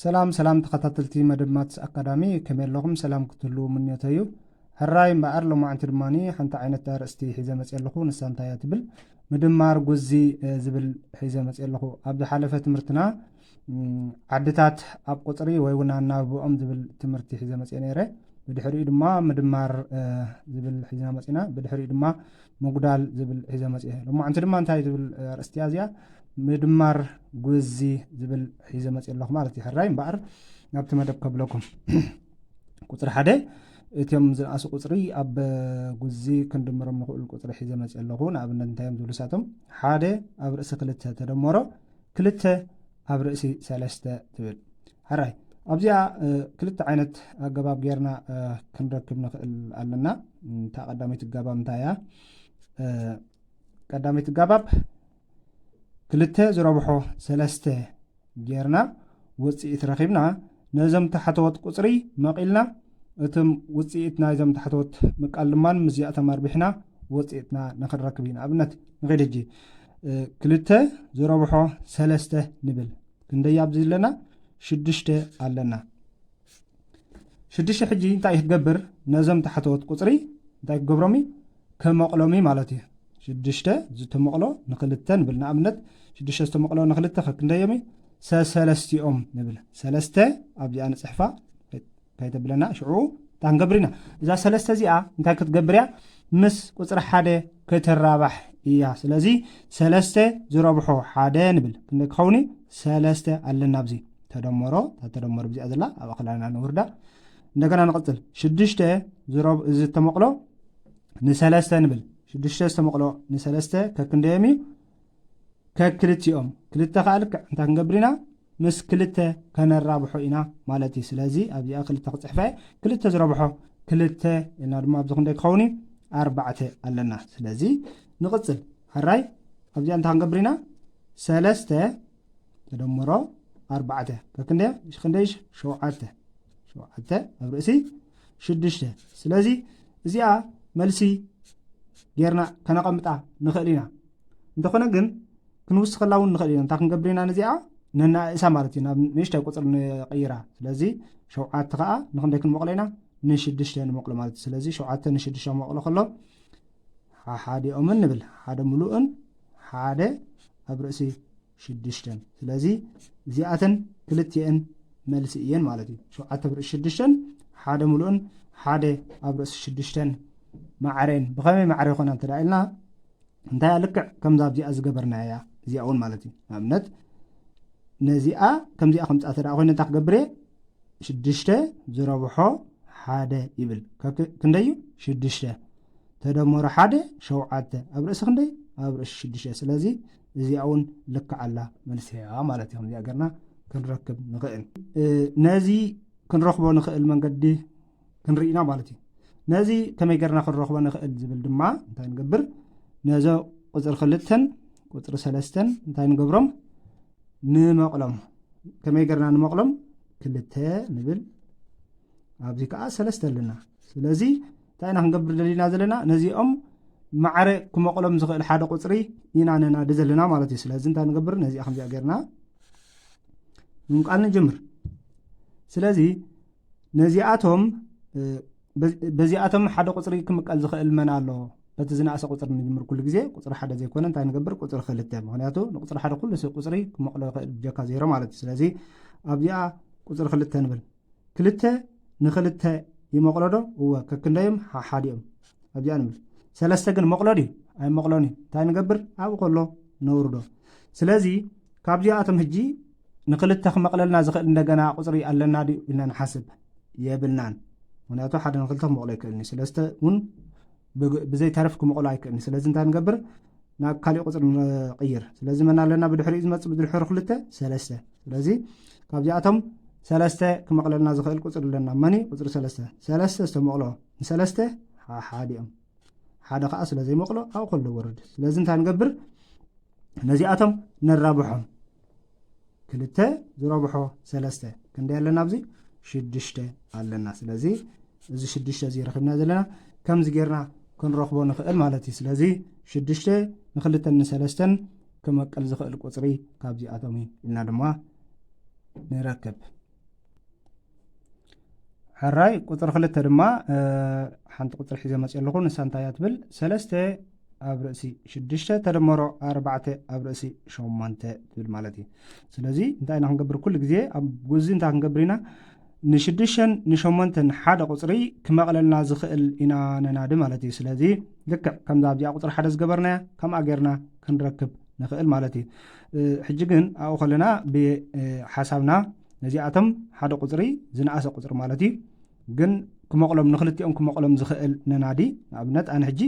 ሰላም ሰላም ተኸታተልቲ መደብ ማትስ ኣካዳሚ፣ ከመይ ኣለኹም? ሰላም ክትህልዉ ምንዮተይ እዩ። ሕራይ እምበኣር ሎማዕንቲ ድማ ሓንቲ ዓይነት ኣርእስቲ ሒዘ መፅእ ኣለኹ። ንሳ እንታይ እያ ትብል? ምድማር ጉዚ ዝብል ሒዘ መፅእ ኣለኹ። ኣብ ዝሓለፈ ትምህርትና ዓድታት ኣብ ቁፅሪ ወይ እውን ኣናብብኦም ዝብል ትምህርቲ ሒዘ መፅእ ነይረ። ብድሕሪኡ ድማ ምድማር ዝብል ሒዝና መፂና። ብድሕሪኡ ድማ ምጉዳል ዝብል ሒዘ መፅእ። ሎማዕንቲ ድማ እንታይ ዝብል ኣርእስቲ እያ እዚኣ? ምድማር ጉዚ ዝብል ሒዘ መፅእ ኣለኹ ማለት እዩ። ሕራይ እምበኣር ናብቲ መደብ ከብለኩም። ቁፅሪ ሓደ፣ እቲኦም ዝነኣሱ ቁፅሪ ኣብ ጉዚ ክንድምሮም ንኽእል ቁፅሪ ሒዘ መፅእ ኣለኹ። ንኣብነት እንታይ እዮም ዝብሉ ንሳቶም? ሓደ ኣብ ርእሲ ክልተ ተደመሮ ክልተ ኣብ ርእሲ ሰለስተ ትብል። ሕራይ ኣብዚኣ ክልተ ዓይነት ኣገባብ ጌርና ክንረክብ ንኽእል ኣለና። እታ ቀዳመይቲ ኣገባብ እንታይ እያ? ቀዳመይቲ ኣገባብ ክልተ ዝረብሖ ሰለስተ ጌርና ውፅኢት ረኺብና፣ ነዞም ታሕተዎት ቁፅሪ መቒልና እቶም ውፅኢት ናይዞም ታሕተዎት ምቃል ድማ ምስዚኣቶም ኣርቢሕና ውፅኢትና ንኽንረክብ እዩ። ንኣብነት ንኸይድ ሕጂ ክልተ ዝረብሖ ሰለስተ ንብል። ክንደይ ኣብዚ ኣለና? ሽዱሽተ ኣለና። ሽዱሽተ ሕጂ እንታይ ክትገብር? ነዞም ታሕተዎት ቁፅሪ እንታይ ክገብሮም እዩ? ከመቕሎም እዩ ማለት እዩ። ሽዱሽተ ዝተመቕሎ ንክልተ ንብል። ንኣብነት ሽዱሽተ ዝተመቕሎ ንክልተ ከክንደዮም እዩ? ሰሰለስቲኦም ንብል። ሰለስተ ኣብዚኣ ንፅሕፋ ከይተብለና ሽዑ እንታይ ክንገብር ኢና? እዛ ሰለስተ እዚኣ እንታይ ክትገብር እያ? ምስ ቁፅሪ ሓደ ክትራባሕ እያ። ስለዚ ሰለስተ ዝረብሖ ሓደ ንብል። ክንደይ ክኸውን እዩ? ሰለስተ ኣለና ኣብዚ ተደመሮ። እታ ተደመሮ ብዚኣ ዘላ ኣብ ኣኽላና ንውርዳ። እንደገና ንቕፅል። ሽዱሽተ ዝረብ-፣ ዝተመቕሎ ንሰለስተ ንብል። ሽዱሽተ ዝተመቕሎ ንሰለስተ ከክንደዮም እዩ? ከክልቲኦም። ክልተ ከዓ ልክዕ እንታይ ክንገብር ኢና? ምስ ክልተ ከነራብሖ ኢና ማለት እዩ። ስለዚ ኣብዚኣ ክልተ ክፅሕፋ እየ። ክልተ ዝረብሖ ክልተ ኢልና ድማ ኣብዚ ክንደይ ክኸውን እዩ? ኣርባዕተ ኣለና። ስለዚ ንቕፅል። ሕራይ ኣብዚኣ እንታይ ክንገብር ኢና? ሰለስተ ተደምሮ ኣርባዕተ ከክንደይ? ክንደይ? ሸውዓተ። ሸውዓተ ኣብ ርእሲ ሽዱሽተ። ስለዚ እዚኣ መልሲ ጌርና ከነቐምጣ ንኽእል ኢና። እንተኾነ ግን ክንውስኸላ እውን ንኽእል ኢና። እንታይ ክንገብር ኢና? ነዚኣ ነናእሳ ማለት እዩ፣ ናብ ንእሽታይ ቁፅሪ ንቕይራ። ስለዚ ሸውዓተ ከዓ ንኽንደይ ክንመቕሎ ኢና? ንሽዱሽተ ንመቕሎ ማለት እዩ። ስለዚ ሸውዓተ ንሽዱሽተ መቕሎ ከሎ ሓሓዲኦምን ንብል፣ ሓደ ሙሉእን ሓደ ኣብ ርእሲ ሽዱሽተን። ስለዚ እዚኣተን ክልቲኤን መልሲ እየን ማለት እዩ። ሸውዓተ ኣብ ርእሲ ሽዱሽተን ሓደ ሙሉእን ሓደ ኣብ ርእሲ ሽዱሽተን ማዕረን። ብኸመይ ማዕረ ይኾና እንተ ደኣ ኢልና እንታይ እያ? ልክዕ ከምዛ ኣብዚኣ ዝገበርናያ እያ እዚኣ እውን ማለት እዩ። ንኣብነት ነዚኣ ከምዚኣ ከምፃ እንተ ደኣ ኮይነ እንታይ ክገብር እየ? ሽዱሽተ ዝረብሖ ሓደ ይብል። ከክ-፣ ክንደይ እዩ? ሽዱሽተ ተደመሮ ሓደ ሸውዓተ ኣብ ርእሲ ክንደይ? ኣብ ርእሲ ሽዱሽተ። ስለዚ እዚኣ እውን ልክዕ ኣላ መልሲ እያ ማለት እዩ። ከምዚኣ ገርና ክንረክብ ንኽእል። እ፣ ነዚ ክንረኽቦ ንኽእል መንገዲ ክንርኢና ማለት እዩ። ነዚ ከመይ ገርና ክንረኽቦ ንኽእል ዝብል ድማ እንታይ ንገብር? ነዞ ቁፅሪ ክልተን ቁፅሪ ሰለስተን እንታይ ንገብሮም? ንመቕሎም። ከመይ ገርና ንመቕሎም? ክልተ ንብል። ኣብዚ ከዓ ሰለስተ ኣለና። ስለዚ እንታይ ኢና ክንገብር ደሊና ዘለና? ነዚኦም ማዕረ ክመቕሎም ዝኽእል ሓደ ቁፅሪ ኢና ነናዲ ዘለና ማለት እዩ። ስለዚ እንታይ ንገብር? ነዚኣ ከምዚኣ ገርና ንምቃል ንጅምር። ስለዚ ነዚኣቶም፣ እ፣ በዚ-፣ በዚኣቶም ሓደ ቁፅሪ ክምቀል ዝኽእል መን ኣሎ? በቲ ዝነኣሰ ቁፅሪ ንጅምር ኩሉ ግዜ። ቁፅሪ ሓደ ዘይኮነ እንታይ ንገብር? ቁፅሪ ክልተ። ምኽንያቱ ንቁፅሪ ሓደ ኩሉ ሰብ ቁፅሪ ክመቕሎ ይኽእል ብጀካ ዜሮ ማለት እዩ። ስለዚ ኣብዚኣ ቁፅሪ ክልተ ንብል። ክልተ ንክልተ ይመቕሎ ዶ? እወ። ከክንደዮም? ሓሓዲኦም። ኣብዚኣ ንብል። ሰለስተ ግን መቕሎ ድዩ? ኣይመቕሎን እዩ። እንታይ ንገብር? ኣብኡ ከሎ ነውርዶ። ስለዚ ካብዚኣቶም ሕጂ ንክልተ ክመቕለልና ዝኽእል እንደገና ቁፅሪ ኣለና ድዩ ኢልና ንሓስብ። የብልናን። ምኽንያቱ ሓደ ንክልተ ክመቕሎ ኣይክእልን እዩ። ሰለስተ እውን ብግ-፣ ብዘይተረፍ ክመቕሎ ኣይክእልን እዩ። ስለዚ እንታይ ንገብር? ናብ ካሊእ ቁፅሪ ንቕይር። ስለዚ መን ኣለና ብድሕሪኡ ዝመፅእ? ብድሕሪ ክልተ ሰለስተ። ስለዚ ካብዚኣቶም ሰለስተ ክመቕለልና ዝኽእል ቁፅሪ ኣለና። መን እዩ? ቁፅሪ ሰለስተ። ሰለስተ ዝተመቕሎ ንሰለስተ ሓሓዲኦም። ሓደ ከዓ ስለ ዘይመቕሎ ኣብኡ ከሎ ወርድ። ስለዚ እንታይ ንገብር? ነዚኣቶም ነራብሖም። ክልተ ዝረብሖ ሰለስተ። ክንደይ ኣለና ኣብዚ? ሽዱሽተ ኣለና። ስለዚ እዚ ሽዱሽተ እዚ ረኺብና ዘለና ከምዚ ጌርና ክንረኽቦ ንኽእል ማለት እዩ። ስለዚ ሽዱሽተ ንክልተን ንሰለስተን ክመቅል ዝኽእል ቁፅሪ ካብዚኣቶም እዩ ኢልና ድማ ንረክብ። ሕራይ ቁፅሪ ክልተ ድማ ሓንቲ ቁፅሪ ሒዘ መፅእ ኣለኹ። ንሳ እንታይ እያ ትብል? ሰለስተ ኣብ ርእሲ ሽዱሽተ ተደመሮ ኣርባዕተ ኣብ ርእሲ ሸሞንተ ትብል ማለት እዩ። ስለዚ እንታይ ኢና ክንገብር? ኩሉ ግዜ ኣብ ጉዚ እንታይ ክንገብር ኢና? ንሽዱሽተን ንሸሞንተን ሓደ ቁፅሪ ክመቕለልና ዝኽእል ኢና ነናዲ ማለት እዩ። ስለዚ ልክዕ ከምዛ ኣብዚኣ ቁፅሪ ሓደ ዝገበርናያ ከምኣ ጌርና ክንረክብ ንኽእል ማለት እዩ። ሕጂ ግን ኣብኡ ከለና ብሓሳብና ነዚኣቶም ሓደ ቁፅሪ ዝነኣሰ ቁፅሪ ማለት እዩ። ግን ክመቕሎም ንክልቲኦም ክመቕሎም ዝኽእል ነናዲ ንኣብነት ኣነ ሕጂ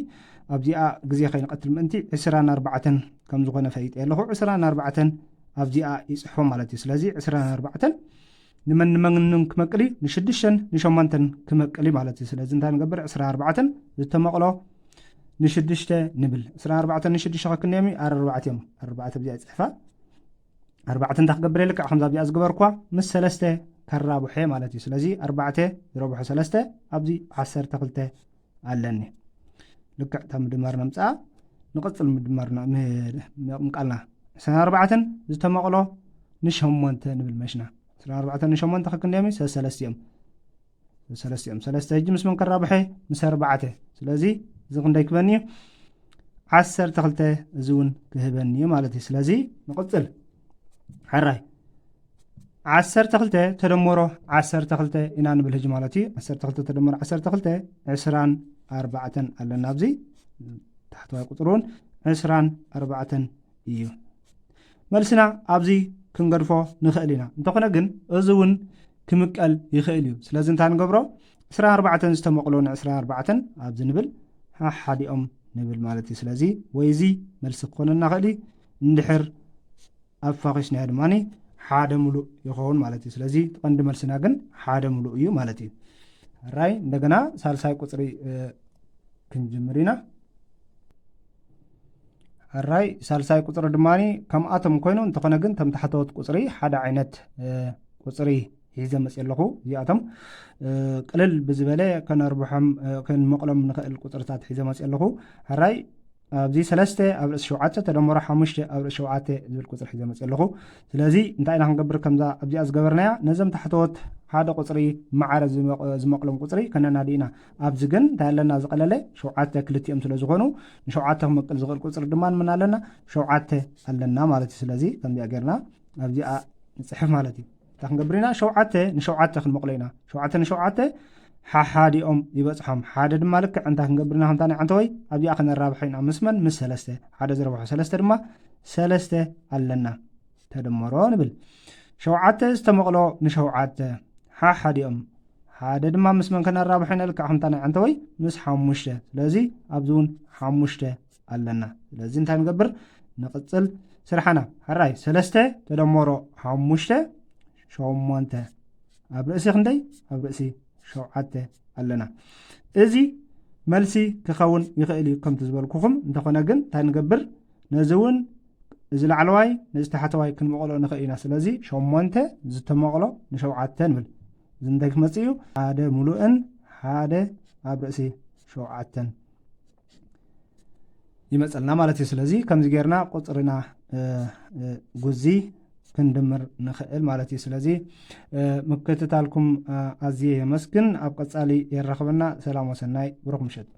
ኣብዚኣ ግዜ ከይንቐትል ምእንቲ ዕስራን ኣርባዕተን ከም ዝኾነ ፈይጠ ኣለኹ። ዕስራን ኣርባዕተን ኣብዚኣ ይፅሕፎ ማለት እዩ። ስለዚ ዕስራን ኣርባዕተን ንመን ንመንን ክመቅል እዩ? ንሽዱሽተን ንሸሞንተን ክመቅል እዩ ማለት እዩ። ስለዚ እንታይ ንገብር? ዕስራን ኣርባዕተን ዝተመቕሎ ንሽዱሽተ ንብል። ዕስራን ኣርባዕተን ንሽዱሽተ ከክንዮም እዩ ኣርባዕተ እዮም። ኣርባዕተ ኣብዚኣ ይፅሕፋ። ኣርባዕተ እንታይ ክገብር? ልክዕ ከምዛ ኣብዚኣ ዝገበርኳ ምስ ሰለስተ ከራብሖ ማለት እዩ። ስለዚ ኣርባዕተ ዝረብሖ ሰለስተ ኣብዚ ዓሰርተ ክልተ ኣለኒ። ልክዕ እታ ምድማር ነምፅኣ ንቐፅል ምድማርና ምቃልና ዕስራን ኣርባዕተን ዝተመቕሎ ንሸሞንተ ንብል መሽና። ዕስራን ኣርባዕተን ንሸሞንተ ከክንደዮም ሰለስተ እዮም። ሰለስተ እዮም። ሰለስተ ሕጂ ምስ መን ከራብሐ? ምስ ኣርባዕተ። ስለዚ እዚ ክንደይ ክበኒ? ዓሰርተ ክልተ። እዚ እውን ክህበኒ ማለት እዩ። ስለዚ ንቕፅል። ሕራይ ዓሰርተ ክልተ ተደመሮ ዓሰርተ ክልተ ኢና ንብል ሕጂ ማለት እዩ። ዓሰርተ ክልተ ተደመሮ ዓሰርተ ክልተ ዕስራን ኣርባዕተን ኣለና ኣብዚ ታሕተዋይ ቁፅሪ እውን ዕስራን ኣርባዕተን እዩ። መልስና ኣብዚ ክንገድፎ ንኽእል ኢና። እንተኾነ ግን እዚ እውን ክምቀል ይኽእል እዩ። ስለዚ እንታይ ንገብሮ? ዕስራን ኣርባዕተን ዝተመቕሎ ንዕስራን ኣርባዕተን ኣብዚ ንብል ሓሓዲኦም ንብል ማለት እዩ። ስለዚ ወይ እዚ መልሲ ክኾነና ይኽእል እዩ። እንድሕር ኣፋኺስናዮ ድማ ሓደ ሙሉእ ይኸውን ማለት እዩ። ስለዚ እቲ ቀንዲ መልስና ግን ሓደ ሙሉእ እዩ ማለት እዩ። ሕራይ እንደገና ሳልሳይ ቁፅሪ ክንጅምር ኢና። ሕራይ ሳልሳይ ቁፅሪ ድማ ከምኣቶም ኮይኑ እንተኾነ ግን ተምታሕተወት ቁፅሪ ሓደ ዓይነት ቁፅሪ ሒዘ መፅእ ኣለኹ። እዚኣቶም ቅልል ብዝበለ ከነርብሖም ከንመቕሎም ንኽእል ቁፅርታት ሒዘ መፅእ ኣለኹ። ሕራይ ኣብዚ ሰለስተ ኣብ ርእሲ ሸውዓተ ተደመሮ ሓሙሽተ ኣብ ርእሲ ሸውዓተ ዝብል ቁፅሪ ሒዘ መፅእ ኣለኹ። ስለዚ እንታይ ኢና ክንገብር? ከምዛ ኣብዚኣ ዝገበርናያ ነዞም ታሕተዎት ሓደ ቁፅሪ ማዕረ ዝመቕሎም ቁፅሪ ከነናዲ ኢና። ኣብዚ ግን እንታይ ኣለና ዝቐለለ? ሸውዓተ ክልቲኦም ስለ ዝኾኑ ንሸውዓተ ክመቅል ዝኽእል ቁፅሪ ድማ ምን ኣለና? ሸውዓተ ኣለና ማለት እዩ። ስለዚ ከምዚኣ ጌርና ኣብዚኣ ንፅሕፍ ማለት እዩ። እንታይ ክንገብር ኢና? ሸውዓተ ንሸውዓተ ክንመቕሎ ኢና። ሸውዓተ ንሸውዓተ ሓሓዲኦም ይበፅሖም። ሓደ ድማ ልክዕ እንታይ ክንገብር ኢና? ከምታ ናይ ዓንተወይ ኣብዚኣ ከነራብሖ ኢና። ምስ መን? ምስ ሰለስተ። ሓደ ዝረብሖ ሰለስተ ድማ ሰለስተ ኣለና። ተደመሮ ንብል። ሸውዓተ ዝተመቕሎ ንሸውዓተ ሓሓዲኦም። ሓደ ድማ ምስ መን ከነራብሖ ኢና? ልክዕ ከምታ ናይ ዓንተወይ ምስ ሓሙሽተ። ስለዚ ኣብዚ እውን ሓሙሽተ ኣለና። ስለዚ እንታይ ንገብር? ንቕፅል ስርሓና። ሕራይ ሰለስተ ተደመሮ ሓሙሽተ ሸሞንተ ኣብ ርእሲ ክንደይ? ኣብ ርእሲ ሸውዓተ ኣለና። እዚ መልሲ ክኸውን ይኽእል እዩ ከምቲ ዝበልኩኹም። እንተኾነ ግን እንታይ ንገብር? ነዚ እውን እዚ ላዕለዋይ ነዚ ታሕተዋይ ክንመቕሎ ንኽእል ኢና። ስለዚ ሸሞንተ ዝተመቕሎ ንሸውዓተ ንብል። እዚ እንታይ ክመፅእ እዩ? ሓደ ሙሉእን ሓደ ኣብ ርእሲ ሸውዓተን ይመፀልና ማለት እዩ። ስለዚ ከምዚ ጌርና ቁፅርና ጉዚ ክንድምር ንኽእል ማለት እዩ። ስለዚ ምክትታልኩም ኣዝየ የመስግን። ኣብ ቀፃሊ የራኽበና። ሰላም ወሰናይ፣ ብሩኽ ምሸት።